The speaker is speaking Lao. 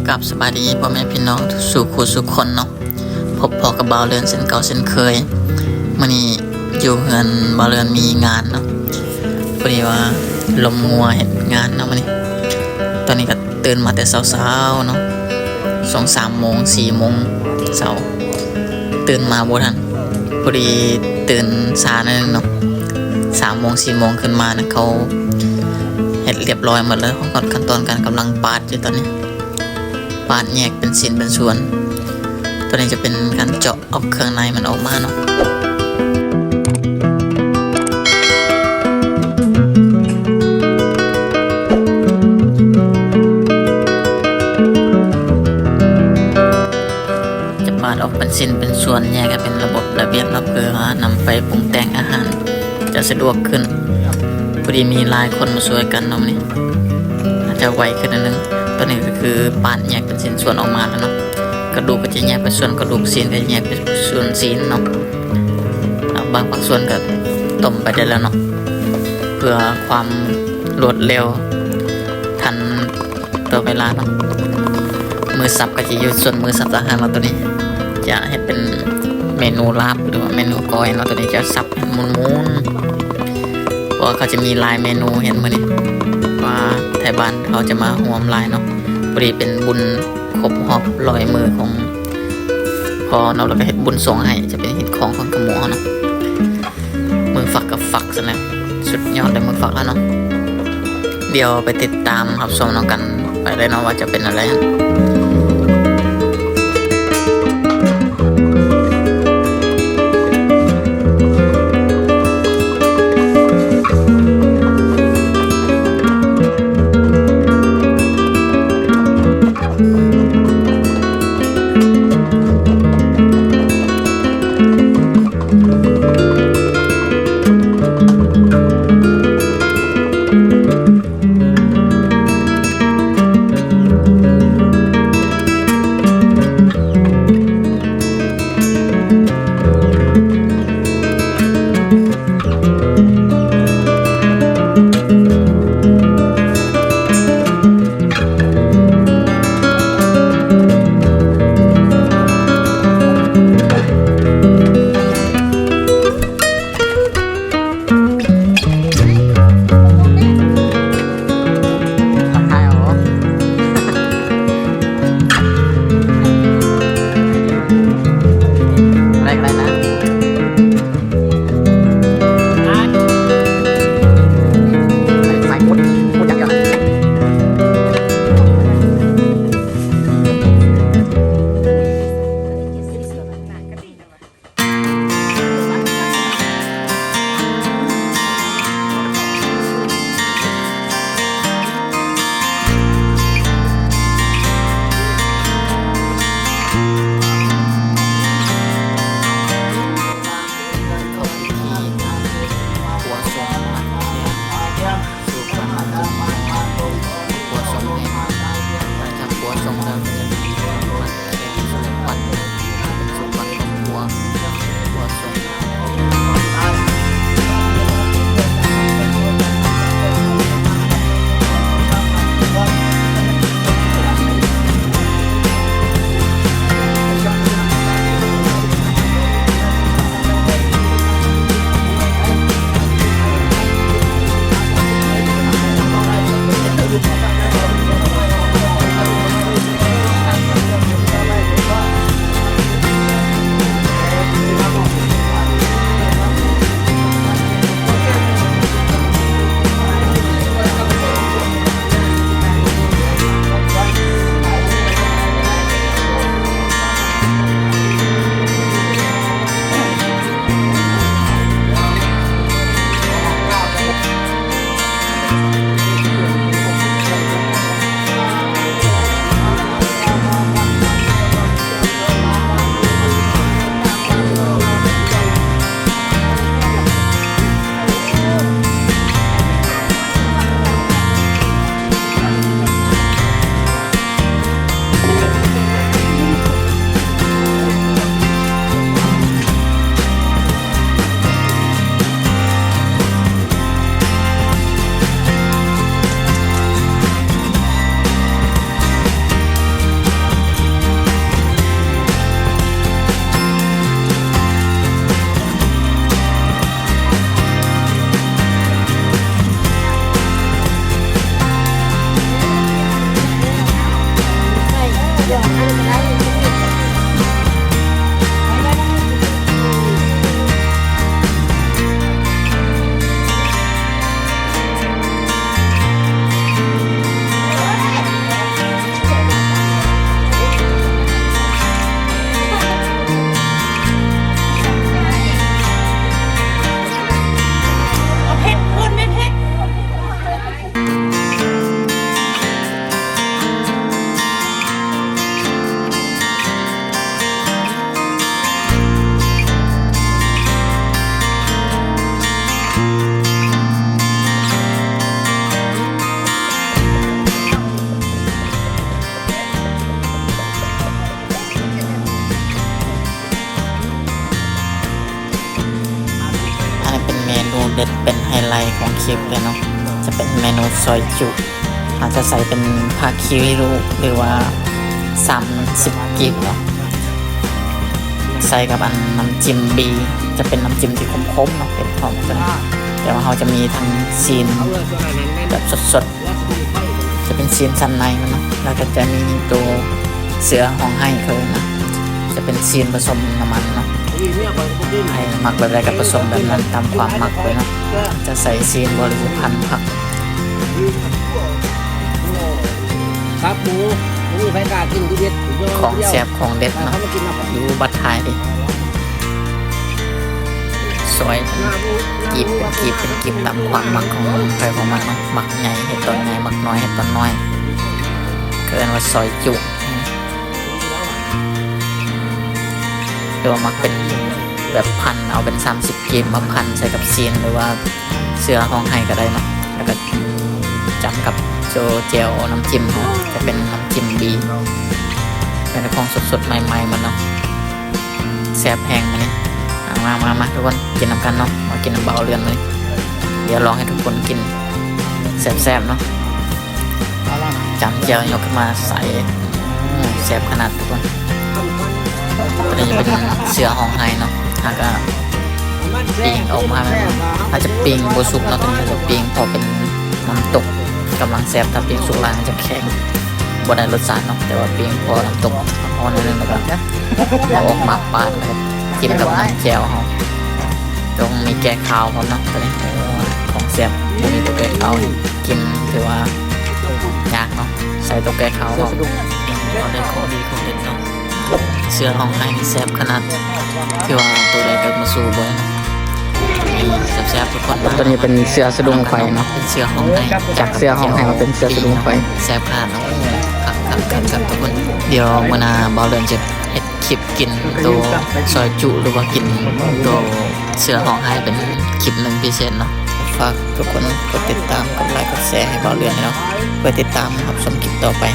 ກັບສະບາຍດີພໍ່ແມ່ພີ່ນ້ອງສູ່ຄູ່ສູ່ຄົນເນາະ, ພົບພໍ້ກັບບ່າວເລື່ອນເຊັ່ນເກົ່າເຊັ່ນເຄີຍ. ມື້ນີ້ຢູ່ເຮືອນບ່າວເລື່ອນມີງານເນາະ, ພໍດີວ່າລົມງົວເຮັດງານເນາະມື້ນີ້. ຕອນນີ້ກໍຕື່ນມາແຕ່ເຊົ້າໆເນາະ, ສອງສາມໂມງ ສີ່ໂມງເຊົ້າ, ຕື່ນມາບໍ່ທັນ. ພໍດີຕື່ນຊ້າໜ້ອຍໜຶ່ງເນາະ, ສາມໂມງ ສີ່ໂມງຂຶ້ນມານະ, ເຂົາເຮັດລຽບລ້ອຍໝົດແລ້ວ. ຂັ້ນຕອນການກຳລັງປາດຢູ່ຕອນນີ້, ປາດແຍກເປັນຊິ້ນເປັນສ່ວນ. ຕອນນີ້ຈະເປັນການເຈາະເອົາເຄື່ອງໃນມັນອອກມາເນາະ. ຈະປາດອອກເປັນຊິ້ນເປັນສ່ວນ, ແຍກໃຫ້ເປັນລະບົບລະບຽບເນາະ, ເພື່ອນຳໄປປຸງແຕ່ງອາຫານຈະສະດວກຂຶ້ນ. ພໍດີມີຫຼາຍຄົນມາຊ່ວຍກັນເນາະມື້ນີ້, ອາດຈະໄວຂຶ້ນໜ້ອຍໜຶ່ງ. ຕອນນີ້ກໍຄືປາດແຍກເປັນຊິ້ນສ່ວນອອກມາແລ້ວເນາະ, ກະດູກກໍຈະແຍກເປັນສ່ວນກະດູກ, ຊີ້ນກໍຈະແຍກເປັນສ່ວນຊີ້ນເນາະ. ແລ້ວບາງພາກສ່ວນກໍຕົ້ມໄປໄດ້ແລ້ວເນາະ, ເພື່ອຄວາມລວດເລັວ ທັນຕໍ່ເວລາເນາະ. ມືສັບກໍຈະຢູ່ສ່ວນມືສັບຕ່າງຫາກເນາະ. ໂຕນີ້ຈະເຮັດເປັນເມນູລາບ ຫຼືວ່າເມນູກ້ອຍເນາະ. ໂຕນີ້ຈະສັບໃຫ້ໝຸ່ນໆ ເພາະວ່າເຂົາຈະມີຫຼາຍເມນູ. ເຫັນມື້ນີ້ວ່າໄທບ້ານເຮົາຈະມາຮ່ວມຫຼາຍເນາະ, ພໍດີເປັນບຸນຄົບຮອບຮ້ອຍມື້ຂອງພໍ່ເນາະ, ແລ້ວກໍເຮັດບຸນສົ່ງໃຫ້, ຈະເປັນເຮັດຂອງຄົນຂະໝູເຮົາເນາະ. ມືຝັກກໍຝັກຊັ້ນແຫຼະ, ສຸດຍອດເລີຍມືຝັກລະເນາະ. ດຽວໄປຕິດຕາມຮັບຊົມນຳກັນໄປເລີຍເນາະ ວ່າຈະເປັນແນວໃດ. ເ ອັນນີ້ເປັນເມນູເດັດ ເປັນໄຮໄລຂອງຄລິບເລີຍເນາະ ຈະເປັນເມນູຊອຍຈຸ ເຮົາຈະໃສ່ເປັນຜັກຂີ້ຫູ ຫຼືວ່າສາມສິບກີບເນາະ ໃສ່ກັບອັນນ້ຳຈິ້ມບີ ຈະເປັນນ້ຳຈິ້ມທີ່ຂົມໆເນາະ ເຜັດຫອມ ແຕ່ວ່າເຮົາຈະມີທັງຊີ້ນແບບສົດໆ ຈະເປັນຊີ້ນສັນໃນມັນເນາະ ແລ້ວກໍຈະມີໂຕເສືອຮ້ອງໄຫ້ເຂົາເອີ້ນນະ ຈະເປັນຊີ້ນປະສົມນ້ຳມັນເນາະ ໃຜມັກແບບໃດກໍປະສົມແບບນັ້ນຕາມຄວາມມັກເລີຍເນາະ ຈະໃສ່ຊີ້ນບໍ່ ຫຼື ພັນຜັກ ຕັບໝູ ບໍ່ມີໃຜກ້າກິນຄືເດັດ ຂອງແຊບຂອງເດັດເນາະ ຢູ່ບັດທ້າຍນີ້ ຊອຍເປັນກີບເປັນກີບເປັນກີບຕາມຄວາມມັກຂອງໃຜຂອງມັນເນາະ ມັກໃຫຍ່ເຮັດຕອນໃຫຍ່ ມັກນ້ອຍເຮັດຕອນນ້ອຍ ເອີ້ນວ່າຊອຍຈຸ ຫຼືວ່າມັກເປັນແບບພັນ ເອົາເປັນສາມສິບກີບມາພັນໃສ່ກັບຊີ້ນ ຫຼືວ່າເສືອຮ້ອງໄຫ້ກໍໄດ້ເນາະ ແລ້ວກໍຈ້ຳກັບໂຈແຈ່ວນ້ຳຈິ້ມເນາະ ຈະເປັນນ້ຳຈິ້ມບີ ເປັນຂອງສົດໆໃໝ່ໆໝົດເນາະ ແຊບແຮງມື້ນີ້ ມາ ມາ ມາ ມາ ທຸກຄົນ ກິນນຳກັນເນາະ ມາກິນນຳບ່າວເລື່ອນມື້ນີ້ ດຽວລອງໃຫ້ທຸກຄົນກິນແຊບໆເນາະ ຈ້ຳແຈ່ວຍົກຂຶ້ນມາໃສ່ ແຊບຂະໜາດທຸກຄົນ ອັນນີ້ເປັນເສືອຮ້ອງໄຫ້ເນາະ ຫາກະປີ້ງອອກມາ ອາດຈະປີ້ງບໍ່ສຸກເນາະ ໂຕນີ້ຈະປີ້ງພໍເປັນນ້ຳຕົກ ກຳລັງແຊບ ຖ້າປີ້ງສຸກຫຼາຍມັນຈະແຂງ ບໍ່ໄດ້ລົດຊາດເນາະ ແຕ່ວ່າປີ້ງພໍນ້ຳຕົກພໍໜ້ອຍໜຶ່ງ ແລ້ວກໍເອົາອອກມາປາດ ແລ້ວກໍຈິ້ມກັບນ້ຳແຈ່ວເຮົາ ຕ້ອງມີແກ້ຄາວພ້ອມເນາະ ໂຕນີ້ຂອງແຊບ ບໍ່ມີໂຕແກ້ຄາວກິນຖືວ່າຍາກເນາະ ໃສ່ໂຕແກ້ຄາວພ້ອມ ເຮົາໄດ້ຂອງດີຂອງເດັດເນາະ ເສືອຮ້ອງໄຫ້ແຊບຂະໜາດ ຖືວ່າໂຕໃດກໍມາສູ້ບໍ່ໄດ້ເນາະ ແຊບໆທຸກຄົນ ໂຕນີ້ເປັນເສືອສະດຸ້ງໄຟເນາະ ເປັນເສືອຮ້ອງໄຫ້ ຈາກເສືອຮ້ອງໄຫ້ມາເປັນເສືອສະດຸ້ງໄຟ ແຊບຂະໜາດເນາະ ຄັກໆໆໆ ທຸກຄົນ ດຽວມື້ໜ້າບ່າວເລື່ອນຈະເຮັດ ຄລິບກິນໂຕຊອຍຈຸ ຫຼືວ່າກິນໂຕເສືອຮ້ອງໄຫ້ເປັນຄລິບໜຶ່ງພິເສດເນາະ ຝາກທຸກຄົນກົດຕິດຕາມ ກົດໄລ ກົດແຊໃຫ້ບ່າວເລື່ອນເນາະ ເພື່ອຕິດຕາມຮັບຊົມຄລິບຕໍ່ໄປ.